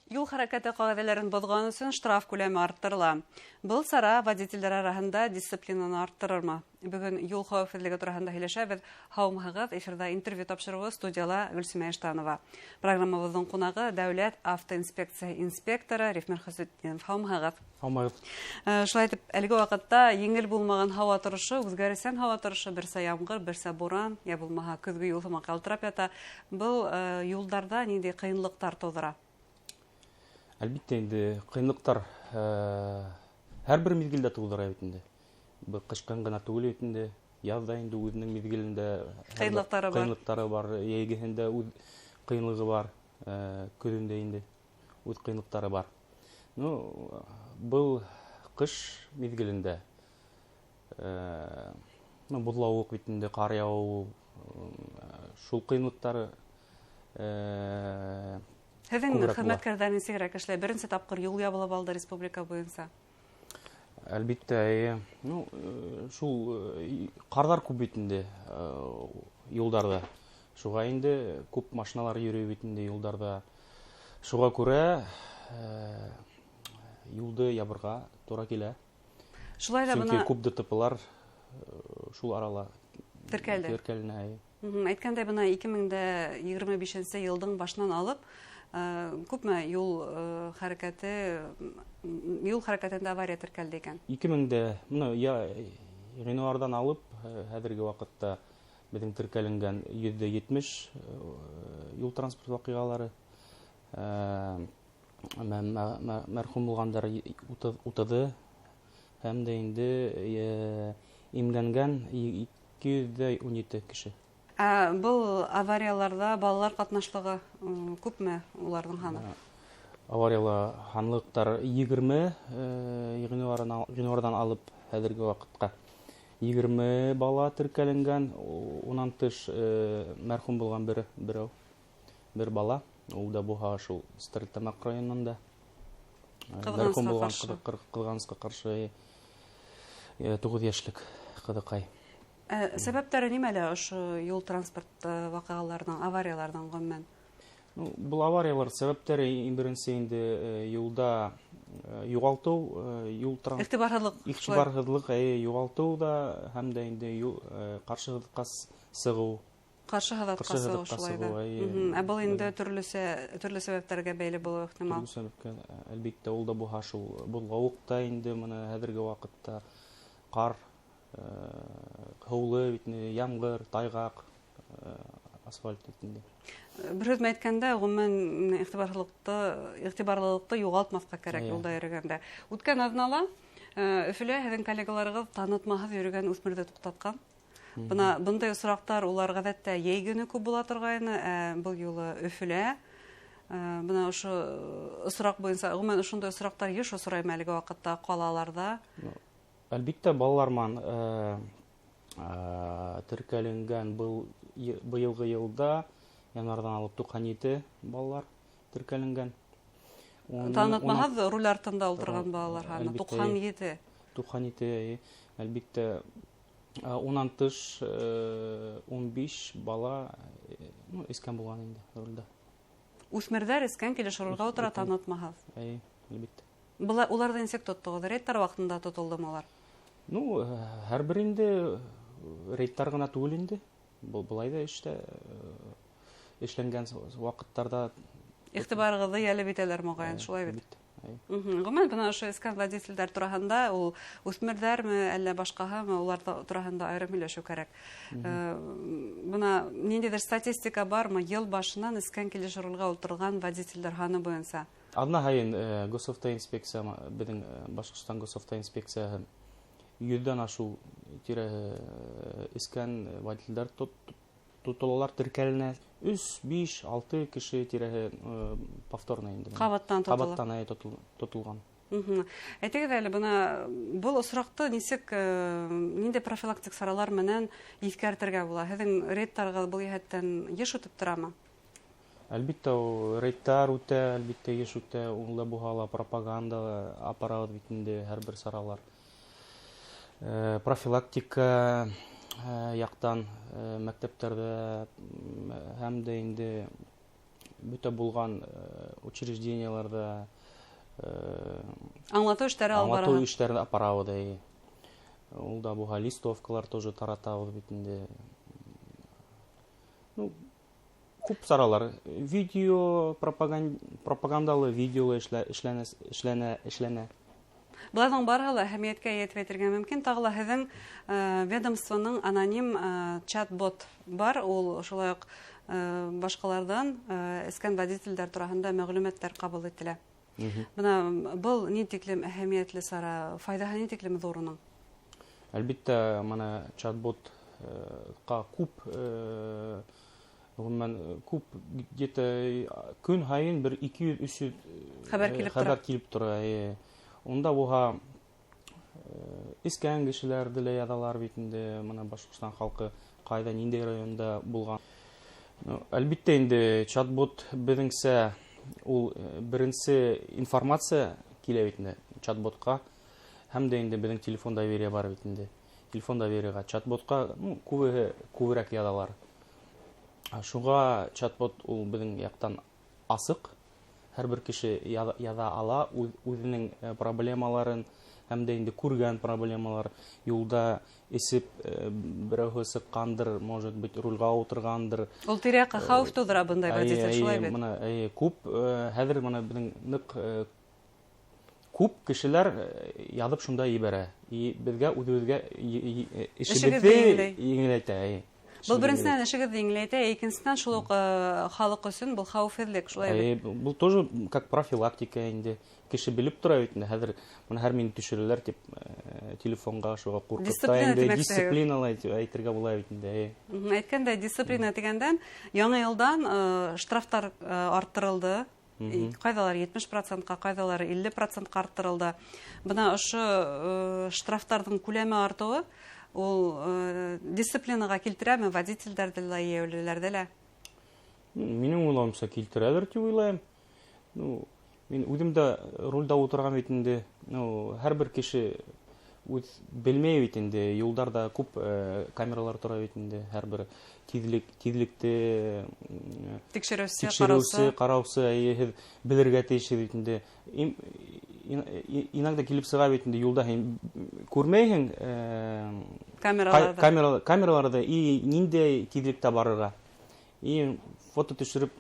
Юл хәрәкәте ҡағиҙәләрен боҙған өсөн штраф күләме арттырыла. Был сара водителдәр араһында дисциплинаны арттырырмы? Бөгөн юл хәүефһеҙлеге тураһында һөйләшәбеҙ. Һаумыһығыҙ, эфирҙа интервью тапшырыуы, студияла Гөлсимә Иштанова. Программабыҙҙың ҡунағы Дәүләт автоинспекцияһы инспекторы Рифмир Хөсетдинов. Һаумыһығыҙ. Һаумыһығыҙ. Шулай итеп, әлеге ваҡытта еңел булмаған һауа торошо, үҙгәреүсән һауа торошо, берсә ямғыр, берсә буран, йә булмаһа көҙгө юл һымаҡ ялтырап ята. Был юлдарҙа ниндәй ҡыйынлыҡтар тыуҙыра? Әлбиттә инде ҡыйынлыҡтар һәр бер миҙгелдә тыуҙыра бит инде. Был ҡышҡан ғына түгел бит инде, яҙ да инде үҙенең миҙгелендә ҡыйынлыҡтары бар. Ҡыйынлыҡтары бар, йәйгеһендә үҙ ҡыйынлығы бар, көҙөндә инде үҙ ҡыйынлыҡтары бар. Ну, был ҡыш миҙгелендә ну, боҙлауыҡ бит инде, ҡар яуыу, шул ҡыйынлыҡтары Һеҙҙең хеҙмәткәрҙәр нисегерәк эшләй? Беренсе тапҡыр юл ябылып алды республика буйынса. Әлбиттә, эйе. Ну, шул ҡарҙар күп бит инде юлдарҙа. Шуға инде күп машиналар йөрөй бит инде юлдарҙа. Шуға күрә юлды ябырға тура килә. Шулай ҙа бына күп ДТПлар шул арала теркәлде. Теркәленә. Әйткәндәй, бына 2025 йылдың башынан алып күпме юл хәрәкәтендә авария теркәлде икән? 2000-дә, мына ғинуарҙан алып хәҙерге ваҡытта беҙҙең теркәленгән 170 юл транспорт ваҡиғалары, мәрхүм булғандар 30-ы һәм дә инде имгәнгән 217 кеше. Был аварияларҙа балалар ҡатнашлығы күпме уларҙың һаны? Аварияла һанлыҡтар 20 ғинуарҙан алып хәҙерге ваҡытҡа 20 бала теркәленгән. Унан тыш мәрхүм булған бер бала, ул да булһа шул Стәрлетамаҡ районында. Мәрхүм булған, ҡыҙғанысҡа ҡаршы, 9 йәшлек ҡыҙыҡай. Сәбәптәре нимәлә ошо юл транспорт ваҡиғаларының, аварияларҙың ғөмүмән? Был авариялар сәбәптәре иң беренсе инде юлда юғалтыу, юл иғтибарһыҙлыҡ, иғтибарһыҙлыҡ, юғалтыу да һәм дә инде ҡаршы һыҙатҡа сығыу. Ҡаршы һыҙатҡа сығыу шулай ҙа. Ә был инде төрлө сәбәптәргә бәйле булыуы ихтимал. Төрлө сәбәпкә, әлбиттә, ул да булһа шул боҙлауыҡ та инде бына хәҙерге ваҡытта ҡар, һыулы бит инде, ямғыр, тайғаҡ, асфальт бит инде. Бер һүҙ менән әйткәндә, ғөмүмән иғтибарлылыҡты юғалтмаҫҡа кәрәк юлда йөрөгәндә. Үткән аҙнала Өфөлә һеҙҙең коллегаларығыҙ танытмаһыҙ йөрөгән үҫмерҙе туҡтатҡан. Бына бындай осраҡтар улар ғәҙәттә йәй көнө күп була торғайны, ә был юлы Өфөлә. Бына ошо осраҡ буйынса, ғөмүмән ошондай осраҡтар йыш осраймы әлеге ваҡытта ҡалаларҙа? Әлбиттә, балалар менән теркәленгән был быйылғы йылда январҙан алып 97 балалар теркәленгән. Танытмаһаҙ руль артында ултырған балалар һаны 97. 97, әлбиттә. Унан тыш 15 бала эскән булған инде рулдә. Үҫмерҙәр эскән килеш рулгә ултыра танытмаһаҙ. Эйе, әлбиттә. Уларҙы нисек тоттоғоҙ? Рейдтар ваҡытында тотолдомо улар? Ну, һәр бер инде рейдтар ғына түгел инде. Был былай ҙа эштә эшләнгән ваҡыттарҙа иғтибарығыҙҙы йәлеп итәләр моғайын, шулай бит? Ғөмүмән, бына ошо эскән водителдәр тураһында, ул үҫмерҙәрме, әллә башҡаһымы, улар тураһында айырым һөйләшеү кәрәк. Бына ниндәйҙер статистика бармы йыл башынан эскән килеш рулгә ултырған водителдәр һаны буйынса? Аҙна һайын госавтоинспекция, беҙҙең Башҡортостан госавтоинспекцияһы 100-дән ашыу тирәһе эскән водителдәр тотолалар, теркәленә. 3, 5, 6 кеше тирәһе повторно инде. Ҡабаттан тотола. Ҡабаттан тотолған. Әйтегеҙ әле, бына был осраҡты нисек, ниндәй профилактик саралар менән иҫкәртергә була? Һеҙҙең рейдтарығыҙ был йәһәттән йыш үтеп торамы? Әлбиттә, рейдтар үтә, әлбиттә, йыш үтә. Ул да булһа ла пропаганда аппарат бит инде һәр бер саралар. Профилактика яҡтан мәктәптәрҙә һәм дә инде Бөтә булған учреждениеларҙа аңлатыу эштәре алып барабыҙ. Аңлатыу эштәрен алып барабыҙ, эйе. Ул да булһа листовкалар тоже таратабыҙ бит инде. Ну, күп саралар, видео пропагандалы видео эшләнә. Быларҙың барыһы ла әһәмиәткә эйә тип әйтергә мөмкин. Тағы ла һеҙҙең ведомствоның аноним чат-бот бар, ул шулай уҡ башҡаларҙан эскән водителдәр тураһында мәғлүмәттәр ҡабул ителә. Бына был ни тиклем әһәмиәтле сара, файҙаһы ни тиклем ҙур уның? Әлбиттә, мына чат-ботҡа күп, ғөмүмән, күп где-то көн һайын бер ике йөҙ, өс йөҙ, Хәбәр килеп тора. хәбәр килеп тора, эйе. Унда булһа, эскән кешеләрҙе лә яҙалар бит инде, мына Башҡортостан халҡы ҡайҙа, ниндәй районда булған. Ну, әлбиттә инде чат-бот беҙҙеңсә ул беренсе информация килә бит инде чат-ботҡа, һәм дә инде беҙҙең телефон доверие бар бит инде. Телефон довериеға чат-ботҡа, ну, күбеһе күберәк яҙалар. Шуға чат-бот ул беҙҙең яҡтан асыҡ. Һәр бер кеше яҙа ала үҙенең проблемаларын, һәм дә инде күргән проблемалар, юлда эсеп, берәүһе сыҡҡандыр, может быть, рулгә ултырғандыр. Ул тирә-яҡҡа хәүеф тыуҙыра бындай водитель, шулай бит? Мына, эйе, күп, хәҙер мына беҙҙең ныҡ күп кешеләр яҙып шунда ебәрә. И беҙгә үҙебеҙгә Эшегеҙҙе эшебеҙҙе еңеләй. еңеләйтә, эйе. Был беренсенән эшегеҙҙе еңеләйтә, икенсенән шул уҡ халыҡ өсөн был хәүефһеҙлек, шулай бит? Эйе, был тоже как профилактика инде. Кеше белеп тора бит инде, хәҙер мына һәр минут төшөрәләр тип, телефонға шуға ҡурҡып та Дисциплина инде, тимәксеһегеҙ. дисциплинала әйтергә була бит инде, эйе. Әйткәндәй, дисциплина тигәндән, яңы йылдан штрафтар арттырылды. Ҡайҙалар етмеш процентҡа, ҡайҙалар илле процентҡа арттырылды. Бына ошо штрафтарҙың күләме артыуы ул дисциплинаға килтерәме водителдәрҙе лә, йәйәүлеләрҙе лә? Минең уйлауымса килтерәлер тип уйлайым. Ну, мин үҙем дә рулдә ултырған бит инде. Ну, һәр бер кеше үҙ белмәй бит инде. Юлдарҙа күп камералар тора бит инде. Һәр бер тиҙлекте Тикшереүсе, тикшереүсе, ҡараусы. ҡараусы, эйе, һеҙ белергә тейешһегеҙ бит инде. Иногда килеп сыға бит инде юлда һин күрмәйһең Камераларҙы. камераларҙы и ниндәй тиҙлектә барырға. И фото төшөрөп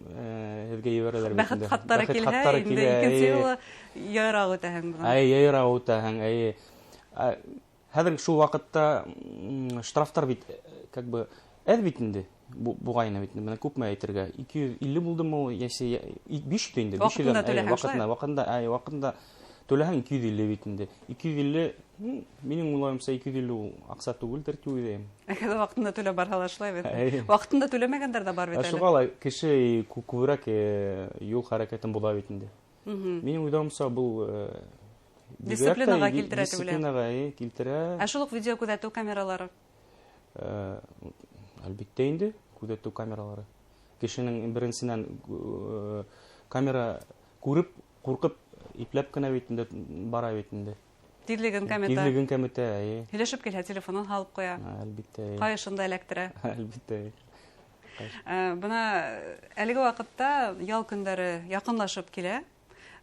һеҙгә ебәрәләр бит Бәхет инде. хаттары Бәхет килһә, хаттары инде килә, икенсе эйе. юлы яйыраҡ үтәһең бынан. Әй, яйыраҡ үтәһең, эйе. Хәҙер шул ваҡытта штрафтар бит, как бы, әҙ бит инде, буғайына бит инде, бына күпме әйтергә? Ике йөҙ илле булдымы ул, йәше, биш йөҙ инде, биш Ваҡытында йөҙҙән, әй, түләһәң, шулай? ваҡытында, әй, ваҡытында түләһәң ике йөҙ илле бит инде. Ике йөҙ илле, минең уйлауымса, ике йөҙ илле ул аҡса түгелдер тип уйлайым. Әгәр ваҡытында түләп барһалар, шулай бит. Әй. Ваҡытында түләмәгәндәр ҙә бар бит әле. Шуға ла кеше күберәк юл хәрәкәтен боҙа бит инде. Минең уйлауымса, был Дисциплинаға бигерәк тә килтерә тип уйлайым. дисциплинаға, әй, килтерә. Ә шул уҡ видео күҙәтеү камералары? Әлбиттә инде, күҙәтеү камералары. Кешенең беренсенән камера күреп, ҡурҡып, ипләп кенә бит инде, бара бит инде. Тиҙлеген кәметә. Тиҙлеген кәметә, әйе. Һөйләшеп килһә, телефонын һалып ҡуя. Әлбиттә, әйе. Ҡайышын да эләктерә. Әлбиттә, әйе. Бына әлеге ваҡытта ял көндәре яҡынлашып килә.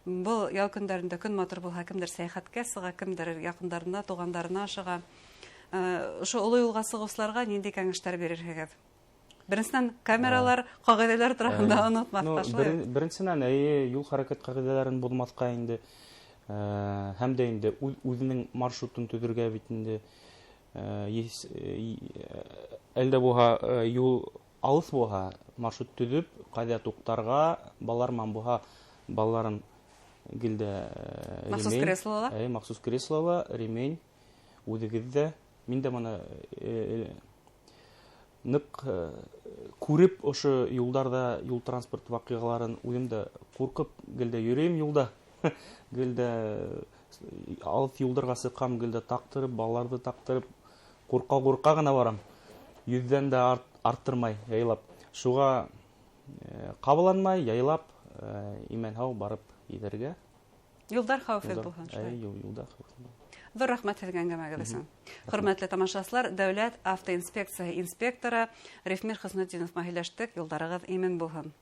Был ял көндәрендә көн матур булһа, кемдер сәйәхәткә сыға, кемдер яҡындарына, туғандарына ашыға. Ошо оло юлға сығыусыларға ниндәй кәңәштәр бирерһегеҙ? Беренсенән, камералар, ҡағиҙәләр тураһында онотмаҫҡа, шулай? Беренсенән, эйе, юл хәрәкәт ҡағиҙәләрен боҙмаҫҡа инде. Һәм дә инде үҙенең маршрутын төҙөргә бит инде. Әлдә булһа, юл алыҫ булһа, маршрут төҙөп, ҡайҙа туҡтарға, балалар менән булһа, балаларын гел дә Махсус ремень. креслола? Эйе, махсус креслола, ремень, үҙегеҙ дә. Мин дә бына ныҡ күреп ошо юлдарҙа юл транспорт ваҡиғаларын үҙем дә ҡурҡып гел дә йөрөйөм юлда. Гел дә алыҫ юлдарға сыҡам, гел дә таҡтырып, балаларҙы таҡтырып, ҡурҡа-ҡурҡа ғына барам. Йөҙҙән дә арттырмай, яйлап. Шуға ҡабаланмай, яйлап, имен-һау барып етергә. Юлдар хәүефһеҙ Юлдар, булһын, шулай. Әй, юлдар хәүефһеҙ булһын. Ҙур рәхмәт һеҙгә әңгәмәгеҙ өсөн. Хөрмәтле тамашасылар, Дәүләт автоинспекцияһы инспекторы Рифмир Хөснетдинов менән һөйләштек. Юлдарығыҙ имен булһын.